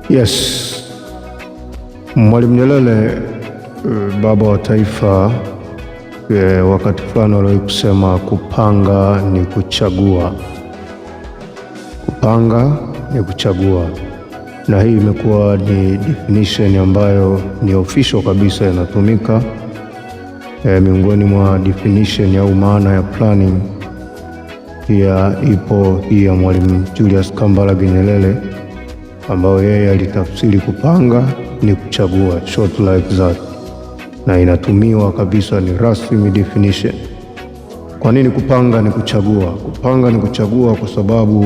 Yes, Mwalimu Nyerere, baba wa taifa, wakati fulani aliwahi kusema kupanga ni kuchagua. Kupanga ni kuchagua, na hii imekuwa ni definition ambayo ni official kabisa inatumika miongoni mwa definition au maana ya planning. Pia ipo hii ya Mwalimu Julius Kambarage Nyerere ambayo yeye alitafsiri kupanga ni kuchagua, short like that, na inatumiwa kabisa, ni rasmi definition. Kwa nini kupanga ni kuchagua? Kupanga ni kuchagua kwa sababu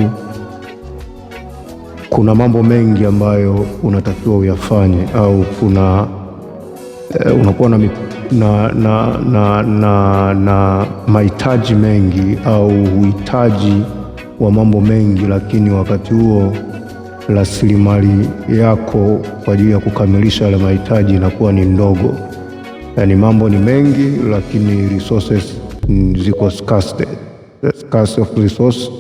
kuna mambo mengi ambayo unatakiwa uyafanye au kuna unakuwa na mahitaji mengi au uhitaji wa mambo mengi, lakini wakati huo rasilimali yako kwa ajili ya kukamilisha yale mahitaji inakuwa ni ndogo. Yaani mambo ni mengi, lakini resources ziko scarce, scarce of resource,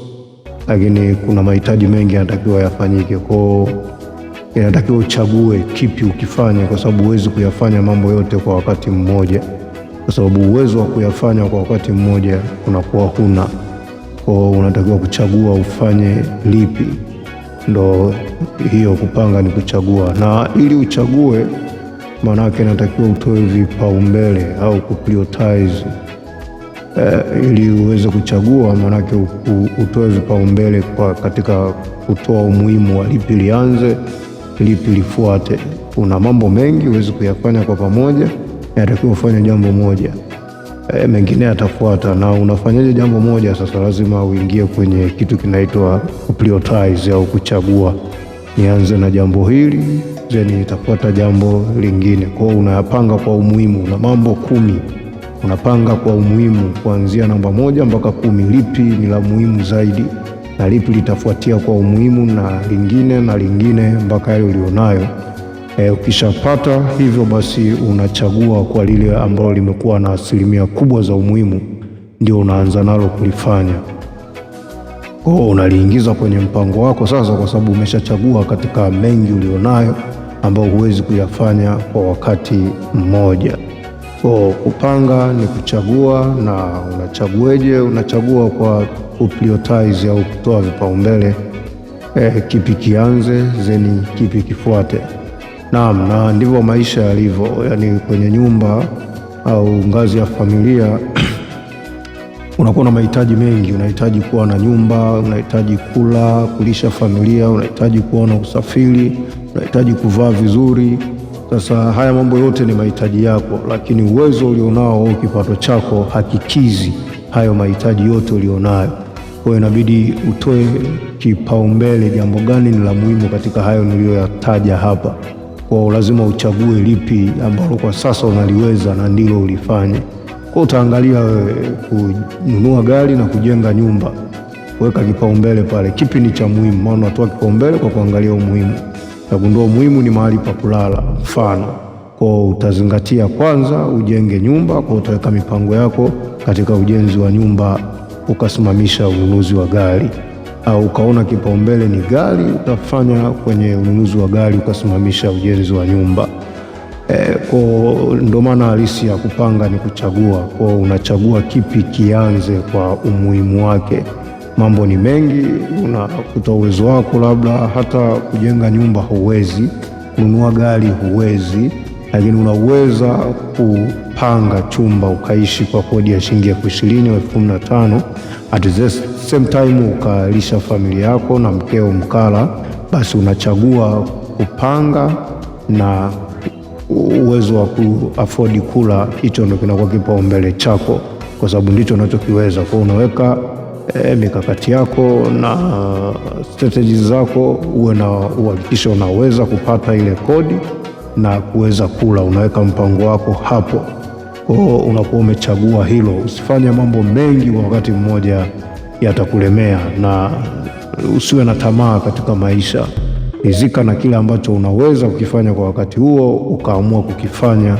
lakini kuna mahitaji mengi yanatakiwa yafanyike. Kwao inatakiwa uchague kipi ukifanye, kwa sababu huwezi kuyafanya mambo yote kwa wakati mmoja, kwa sababu uwezo wa kuyafanya kwa wakati mmoja unakuwa huna. Kwao unatakiwa kuchagua ufanye lipi. Ndo hiyo kupanga ni kuchagua, na ili uchague, maanake inatakiwa utoe vipaumbele au kuprioritize. Ili uweze kuchagua, maanake utoe vipaumbele kwa katika kutoa umuhimu wa lipi lianze, lipi lifuate. Kuna mambo mengi huwezi kuyafanya kwa pamoja, inatakiwa ufanye jambo moja, mengine yatafuata. Na unafanyaje jambo moja? Sasa lazima uingie kwenye kitu kinaitwa kuprioritize au kuchagua. Nianze na jambo hili, then nitafuata jambo lingine. Kwa hiyo unayapanga kwa umuhimu. Una mambo 10, unapanga kwa umuhimu kuanzia namba 1 mpaka 10, lipi ni la muhimu zaidi na lipi litafuatia kwa umuhimu na lingine na lingine mpaka yale ulionayo. Ukishapata hivyo basi unachagua kwa lile ambalo limekuwa na asilimia kubwa za umuhimu, ndio unaanza nalo kulifanya. Kwa hiyo unaliingiza kwenye mpango wako sasa, kwa sababu umeshachagua katika mengi ulionayo ambao huwezi kuyafanya kwa wakati mmoja. Kwa kupanga ni kuchagua. Na unachagueje? Unachagua kwa kuprioritize au kutoa vipaumbele, kipi kianze then kipi kifuate. Naam, na ndivyo maisha yalivyo, yaani kwenye nyumba au ngazi ya familia unakuwa na mahitaji mengi. Unahitaji kuwa na nyumba, unahitaji kula, kulisha familia, unahitaji kuwa na usafiri, unahitaji kuvaa vizuri. Sasa haya mambo yote ni mahitaji yako, lakini uwezo ulionao au kipato chako hakikizi hayo mahitaji yote ulionayo. Kwa hiyo inabidi utoe kipaumbele, jambo gani ni la muhimu katika hayo niliyoyataja hapa. Kwa hiyo lazima uchague lipi ambalo kwa sasa unaliweza na ndilo ulifanye. Kwa utaangalia wewe kununua gari na kujenga nyumba, weka kipaumbele pale, kipi ni cha muhimu? Maana unatoa kipaumbele kwa kuangalia umuhimu. Utagundua umuhimu ni mahali pa kulala mfano. Kwa utazingatia kwanza ujenge nyumba, kwa utaweka mipango yako katika ujenzi wa nyumba, ukasimamisha ununuzi wa gari. Au ukaona kipaumbele ni gari, utafanya kwenye ununuzi wa gari ukasimamisha ujenzi wa nyumba. Kwa ndo maana halisi ya kupanga ni kuchagua. Kwa unachagua kipi kianze kwa umuhimu wake. Mambo ni mengi, unakuta uwezo wako labda hata kujenga nyumba huwezi, kununua gari huwezi, lakini unaweza kupanga chumba ukaishi kwa kodi ya shilingi 20,000 au 15,000, at the same time ukalisha familia yako na mkeo mkala. Basi unachagua kupanga na uwezo wa kuafford kula, hicho ndo kinakuwa kipaumbele chako, kwa sababu ndicho unachokiweza. Kwa unaweka mikakati yako na strategies zako, uwe na uhakikisho unaweza kupata ile kodi na kuweza kula. Unaweka mpango wako hapo, kwa hiyo unakuwa umechagua hilo. Usifanye mambo mengi kwa wakati mmoja, yatakulemea, na usiwe na tamaa katika maisha. Ridhika na kile ambacho unaweza kukifanya kwa wakati huo, ukaamua kukifanya,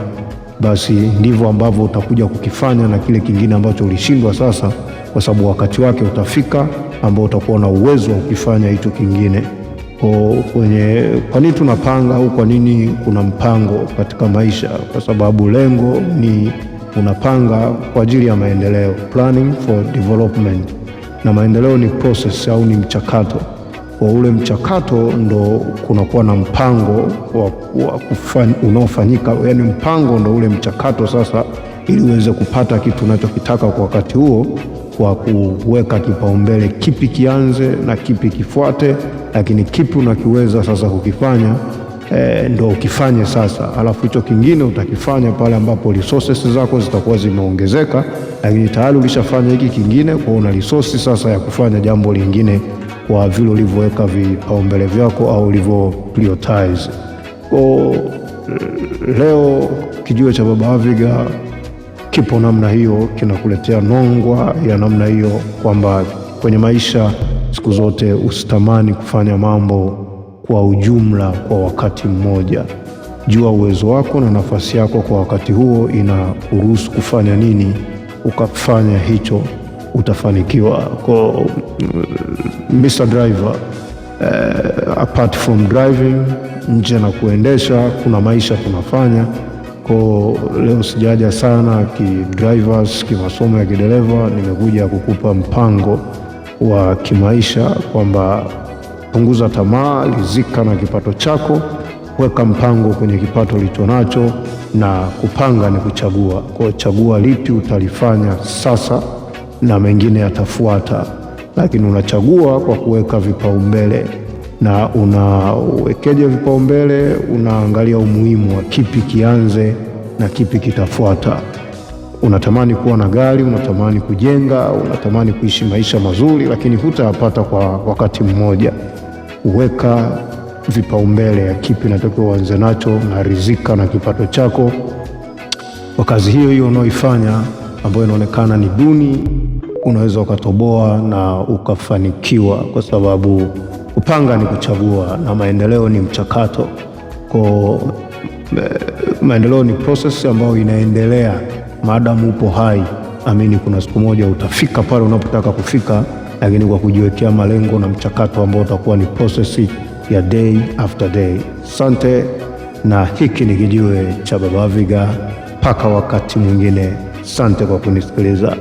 basi ndivyo ambavyo utakuja kukifanya na kile kingine ambacho ulishindwa sasa, kwa sababu wakati wake utafika ambao utakuwa na uwezo wa kukifanya hicho kingine. Kwa nini tunapanga au kwa nini kuna mpango katika maisha? Kwa sababu lengo ni unapanga kwa ajili ya maendeleo, planning for development, na maendeleo ni process au ni mchakato. Kwa ule mchakato ndo kunakuwa na mpango wa unaofanyika, yani mpango ndo ule mchakato sasa, ili uweze kupata kitu unachokitaka kwa wakati huo, kwa kuweka kipaumbele, kipi kianze na kipi kifuate, lakini kipi unakiweza sasa kukifanya ndo ukifanye sasa, alafu hicho kingine utakifanya pale ambapo resources zako zitakuwa zimeongezeka, lakini tayari ulishafanya hiki kingine, kwa una resource sasa ya kufanya jambo lingine kwa vile ulivyoweka vipaumbele vyako au ulivyo prioritize. Kwa leo kijiwe cha Baba Aviga kipo namna hiyo, kinakuletea nongwa ya namna hiyo kwamba kwenye maisha siku zote usitamani kufanya mambo kwa ujumla kwa wakati mmoja. Jua uwezo wako na nafasi yako kwa wakati huo inakuruhusu kufanya nini, ukafanya hicho utafanikiwa. Kwa Mr. Driver, apart from driving, nje na kuendesha, kuna maisha tunafanya. Kwa leo sijaja sana ki drivers kimasomo ya kidereva, nimekuja kukupa mpango wa kimaisha kwamba punguza tamaa, rizika na kipato chako, weka mpango kwenye kipato ulichonacho, na kupanga ni kuchagua. Kwa chagua lipi utalifanya sasa na mengine yatafuata, lakini unachagua kwa kuweka vipaumbele. Na unawekeje vipaumbele? Unaangalia umuhimu wa kipi kianze na kipi kitafuata. Unatamani kuwa na gari, unatamani kujenga, unatamani kuishi maisha mazuri, lakini hutayapata kwa wakati mmoja. Weka vipaumbele ya kipi natakiwa uanze nacho, na rizika na kipato chako kwa kazi hiyo hiyo unaoifanya ambayo inaonekana ni duni, unaweza ukatoboa na ukafanikiwa, kwa sababu kupanga ni kuchagua na maendeleo ni mchakato. Kwa maendeleo ni process ambayo inaendelea maadamu upo hai. Amini kuna siku moja utafika pale unapotaka kufika, lakini kwa kujiwekea malengo na mchakato ambao utakuwa ni process ya day after day. Asante, na hiki ni kijiwe cha Baba Aviga. Mpaka wakati mwingine, asante kwa kunisikiliza.